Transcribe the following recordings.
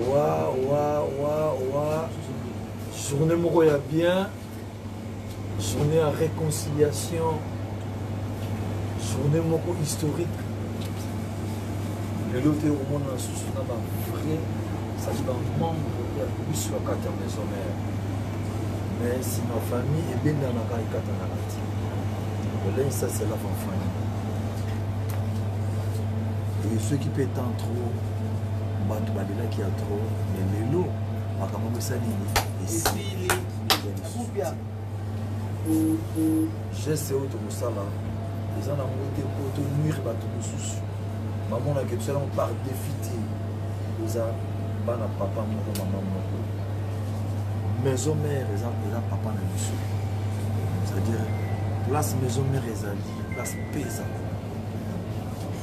Wa wa wa wa journée moko ya bien, journée ya réconciliation, journée moko historique. Lelo te okomona lisusu na ba vrai, c'est-à-dire ba membre ya biso ya kati ya maison mère. Mais nsima famille ebendanaka ekatanaka te. Olei ça c'est la fanfani. Et soki mpe temps trop bato balelaki ya trop, mais lelo makambo yango esali nini? Esili. Geste oyo tokosala eza nango te mpo tonuire bato mosusu bamonaka tosala yango par défi te. Eza bana papa moko mama moko, maison mère eza papa na biso, c'est-à-dire place maison mère ezali place mpe ezali.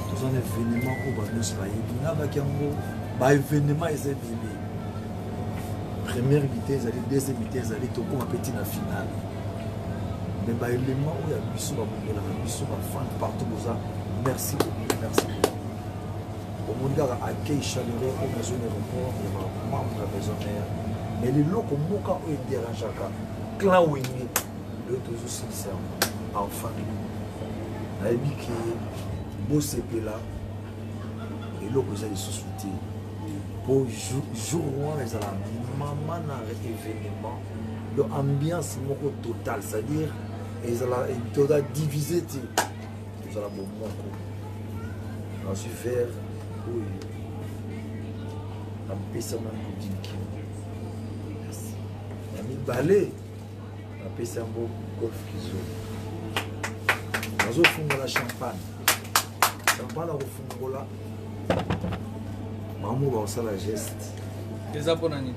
Toza na événement oyo bato nyonso bayebi nabaki yango, baévénement eza ebele. Première mi-temps ezali, deuxième mi-temps ezali, tokóma mpe ntina finale. Mais baélément oyo ya biso babongelaka biso, bafan partout boza, merci beaucoup, merci beaucoup. Omoni kaka accueil chaleureux oyo nazwi na aéroport ya bamembre ya maison mère. Mais leloko moko oyo edérangeaka clan Wenge, lelo tozosilisa yango enfin. Nayebi ke bosepela, eloko eza lisusu te po jour wana ezala mama na événement, donc ambiance moko totale, c'est-à-dire ezala toza divisé te, tozala bomoko. Nazwi verre oyo napesi yango na Claudine Kimo ya mibale, napesi yango Golf Kizo. Nazofungola champagne, champagne akofungola mamo bakosala geste. Eza mpona nini?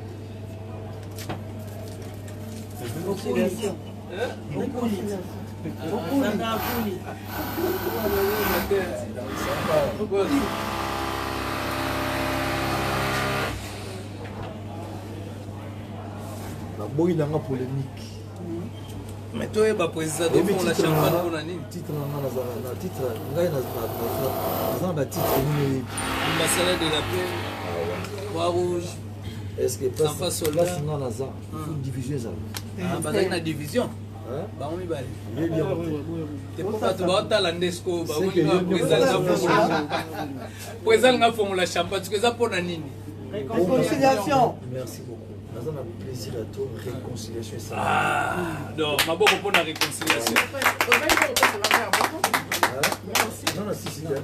Réconciliation. Naboyi nanga polémique. Mais toyeba, président, tofongola champagne mpona nini? Titre na nga nazala na titre, ngai naza na batitre nini oyebi? Ambassadeur de la paix, Croix Rouge. Est ce que place nga naza, faut division ezala? Bazalaki na division bango mibale te, mpo bato baotala nde sikoyo président nga fongola champagne siko eza mpona nini? Réconciliation. Merci beaucoup, naza na plaisir ya to réconciliation esala. Donc maboko mpona réconciliation. Non, na sisi te.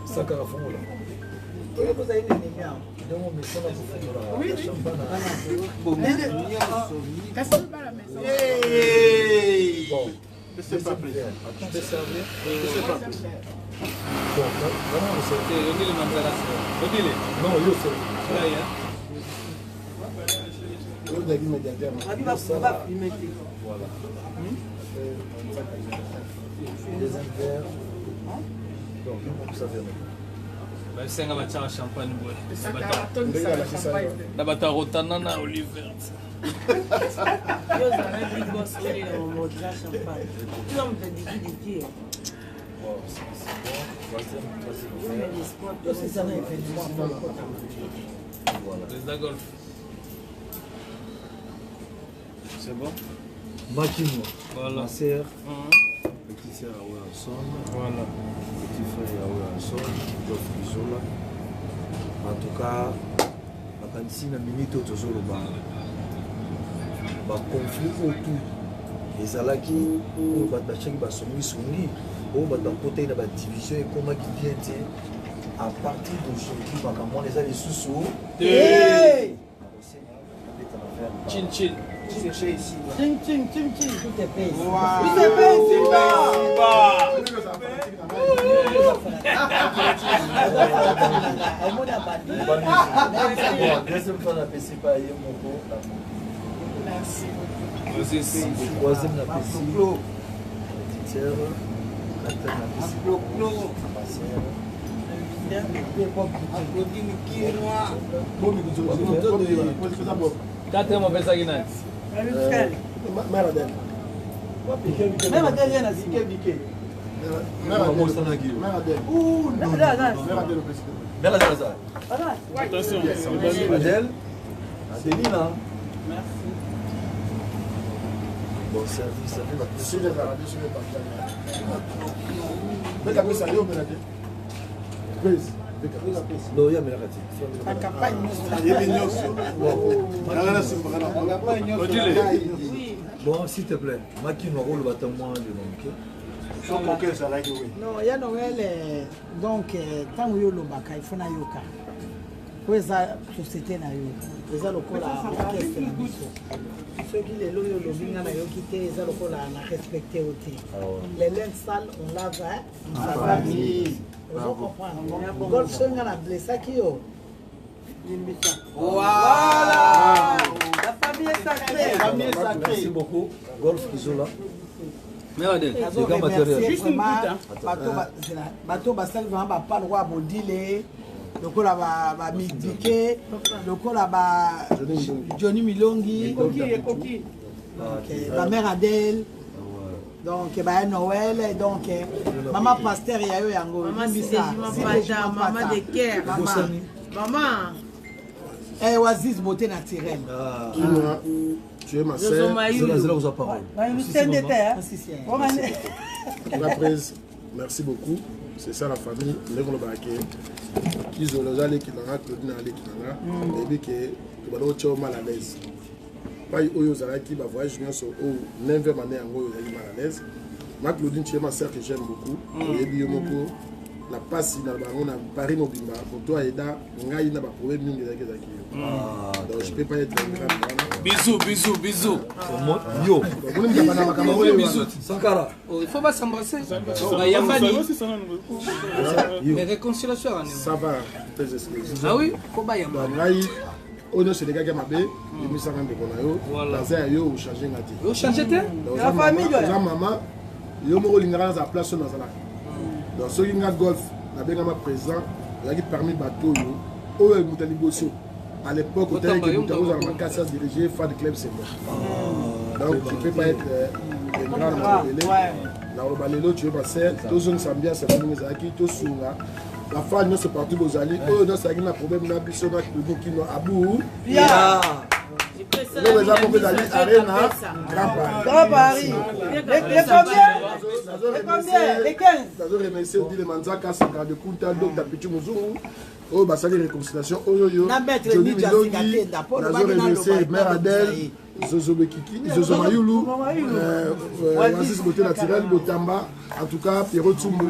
Sakaka fongola. Ndenge mesana kofongola champagne. Bon, Je peux servir? Bon, vraiment, c'est Odile Manzala. Odile. Non, yo c'est Ngai, hein? Voilà. Deuxième verre. Donc, ça vient. Basenga batiaka champagne boye na bato ya rotana na Oliver. Yo ozala big boss oyo na momodra champagne. Tu vas me dire. Bon, c'est bon. Troisième, troisième verre. C'est un événement. Voilà. Président Golf, c'est bon. Makimo. Voilà. Ma sœur, petit sœur à Wilson. Voilà. Petit frère à Wilson, Geoff Kizola. En tout cas, makanisi na minute oyo tozoloba, baconflit oyo tout ezalaki, oyo bato batiaki basongisongi, oyo bato bakotaki na badivision, ekomaki bien te. À partir d'aujourd'hui makambo wana eza lisusu te. Nakosenga abeta na verre. Chin chin. Ching, ching, ching, ching. Tout est payé. Tout est payé, Simba. Bon, deuxième fois napesi pa ye moko. Merci. Moses. Troisième napesi petite sœur, quatrième napesi ma sœur. Quatrième opesaki nani? Même Adèle, il y en a. Attention, Adèle, Adelina. Merci. Bon service, ça fait la Non, ya melaka te. Bon, s'il te plaît, Makino akoloba ata mwa liloba moke. Non, ya Noël, eh, donc ntango yo olobaka il faut nayoka po eza société na yo, eza lokola orchestre na biso. Soki lelo oyo olobi nga nayoki te, eza lokola na respecte yo te. Les linges sales, on lave, hein, en famille. Ozo comprendre? Golf, soki nga na blessaki yo. Voilà. La famille est sacrée. La famille est sacrée. Merci beaucoup. Golf Kizola. Nazo Dégâts matériels. remercier vraiment bato bato basali vraiment bapa lokola bodile, lokola bamidike, lokola ba Johnny Milongi, bamère Adèle, donc baya Noël, donc mama pasteur ya yo yango. Maman limbisa. Sidi Mapata, maman de cœur. Mama. Maman. Eh, Waziz beauté naturelle. Ah. Kinoa, tu es ma Zozo sœur. Mayulu. Zela, zela kozwa parole. La presse, merci beaucoup. C'est ça la famille. Ndenge olobaka ke Kizolo oza leki na nga, Claudine aza leki na nga. Nayebi ke tobanda kotia yo mal à l'aise. Pai oyo ozalaki ba voyage nyonso oyo 9e année yango oyo ozalaki mal à l'aise. Ma Claudine, tu es ma sœur que j'aime beaucoup. Oyebi yo moko na pasi na bango na Paris mobimba, moto aida ngai na ba problème mingi ezalaki ezalaki yo. Donc je peux pas être ingrat wana. Bisous, bisous, bisous. Yo. Omoni mutamba na makambo oyo wana. Bisous. Sankara. Oh, il faut pas s'embrasser. Bayambani. Mais réconciliation wana. Ça va, tes excuses. Ah oui, faut bayamba. Donc ngai oyo nyonso elekaki ya mabe, emisaka ndeko na yo, naza ya yo, ochange nga te. Ochange te? Donc, oza mama, yo moko olingaka nazala place oyo nazalaka. Donc soki nga Golf nabengama président, ozalaki parmi bato oyo oyo moto ya liboso à l'époque otalaki moto akozala makasi adirige fan club, c'est moi. Donc tu peux pas être ingrat na mabele. Nakoloba lelo tu es ma sœur, tozongisa ambiance ya ndenge ezalaki, tosunga bafan nyonso partout bozali oyo nyonso azalaki na problème na biso na Claudine Kino abu. Eloko eza moko ezali Arena Grand Paris. Grand Paris. Le combien? Le combien? Le 15. Nazo remercier Odile Manzaka, Sankara de Kunta, Dr Pichu Muzungu oyo basali réconciliation oyo yo Na maître Johnny Nidja Milongi, Sikatenda, mpo nazo olobaki na remercier loba, Mère epa Adèle, Zozo Bekiki, Zozo Mayulu, Waziz Beauté Naturelle, Botamba, en tout cas Pierrot Tsumbu,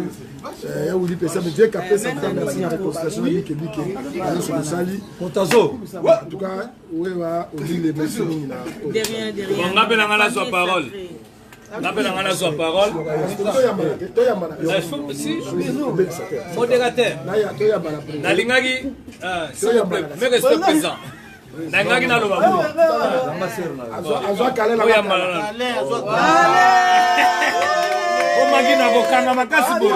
ya Willy Pesa, mais Dieu Kapesa, en tout cas merci na réconciliation na Bike Bike, nyonso bosali. Contazo. En tout cas, wewa Odile, merci mingi na. De rien, de rien. Bon, nga mpe na nga nazwa parole. Nga mpe na nga nazwa parole. Toyambana. Si, modérateur. Toyambana président. Nalingaki, s'il vous plaît, mes respects présents. Nalingaki naloba boye. Azwa kale na Oyambana nanu. Omaki na kokanga makasi boye.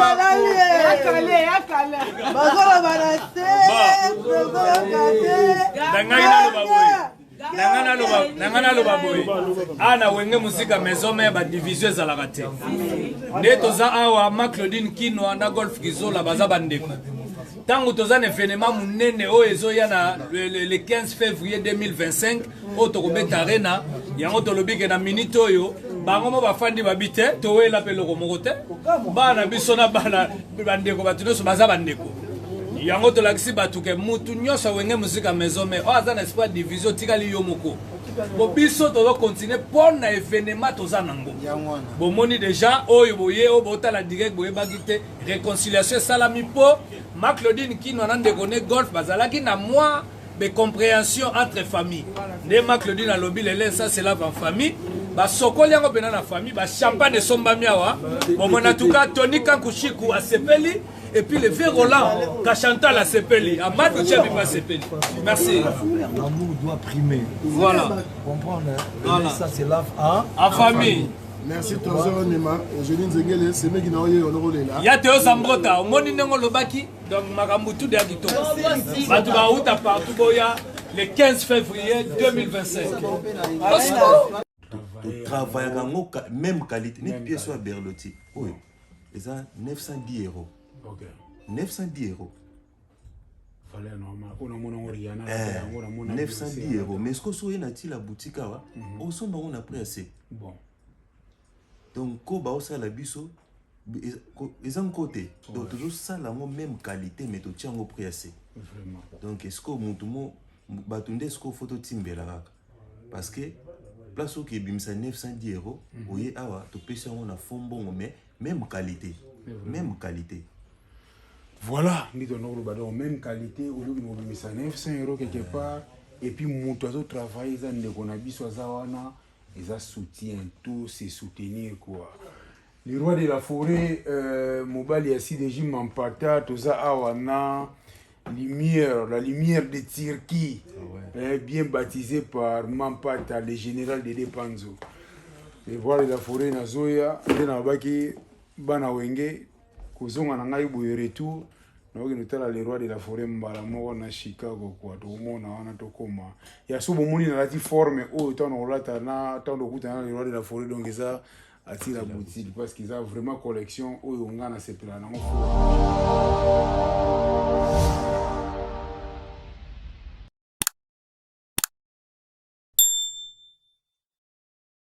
Nalingaki naloba boye. Nanga naloba boye, awa na Wenge Musika Maison Mère, badivision ezalaka te. Nde toza awa, ma Claudine Kinwa na Golf Kizola baza bandeko. Ntango toza na événement monene oyo ezoya na le 15 février 2025 oyo tokobeta Arena yango, tolobi ke na minute oyo bango mo bafandi babi te, towela mpe eloko moko te. Bana biso na bana bandeko, bato nyonso baza bandeko. Yango tolakisi bato ke mutu nyonso awenge Musika Maison Mère oyo aza na esprit ya division, otikali yo moko. Bo biso tozokontinue mpo na événement toza nango. Bomoni déjà oyo boye oyo botala direct, boyebaki te réconciliation esalami mpo ma Claudine Kinwa na ndeko ne Golf bazalaki na mwa becompréhension entre famille. Nde ma Claudine alobi lele ça c'est lave en famille, basokoli yango mpena na famille, bachampagne esombami awa. Bomoni, en tout cas Tony Kankushiku asepeli, et puis le vieux Roland Kachantal asepeli, Amadou Tchebi asepeli. Merci. L'amour doit primer. Voilà. Comprendre, hein? Voilà. Ça c'est lave en En famille. Merci Trésor Nema, Eugénie Nzengele, semeki na oyo olokolela. Ya Teo Zambrota, omoni ndenge olobaki, donc makambo tu deya kitoko. Bato bauta partout boya le 15 février 2025. Totravaillaka yango même qualité neti pièce oyo ya Berlotti oyo. Eza 910 euros. Okay. 910 euros. Valeur normale. Oyo namona yango Rihanna, Eh, yango namona 910 euros. Mais ce que soki na ti la boutique awa, osomba yango na prix ya se. Bon. Donc ko baosala biso eza nko te. Donc tozosala yango même qualité mais totia yango prix ya se. Vraiment. Donc est-ce que mutu mo bato nde est-ce que faut totimbela kaka parce que place oyo ebimisa 910 euros, oye awa topesi yango na fond mbongo mais même qualité, même qualité. Voilà, nde tondo koloba, donc même qualité, olobi kobimisa 900 € quelque part, et puis moto azotravaille eza ndeko na biso aza wana, eza soutien, tout se soutenir quoi. Le roi de la forêt, mobali ya CDJ Mampata, toza awa na lumière, la lumière de Turquie, bien baptisé par Mampata, le général de Panzo. Le roi de la forêt, nazoya nde nalobaki bana Wenge kozonga na ngai boye, retour nakokende tala le roi de la forêt mbala moko na Chicago kwa tokomona wana tokóma ya so. Bomoni nalati forme oyo ntango nakolata na ntango tokutana na le roi de la forêt, donc eza Atila Boutique parce que eza vraiment collection oyo nga nasepela nango.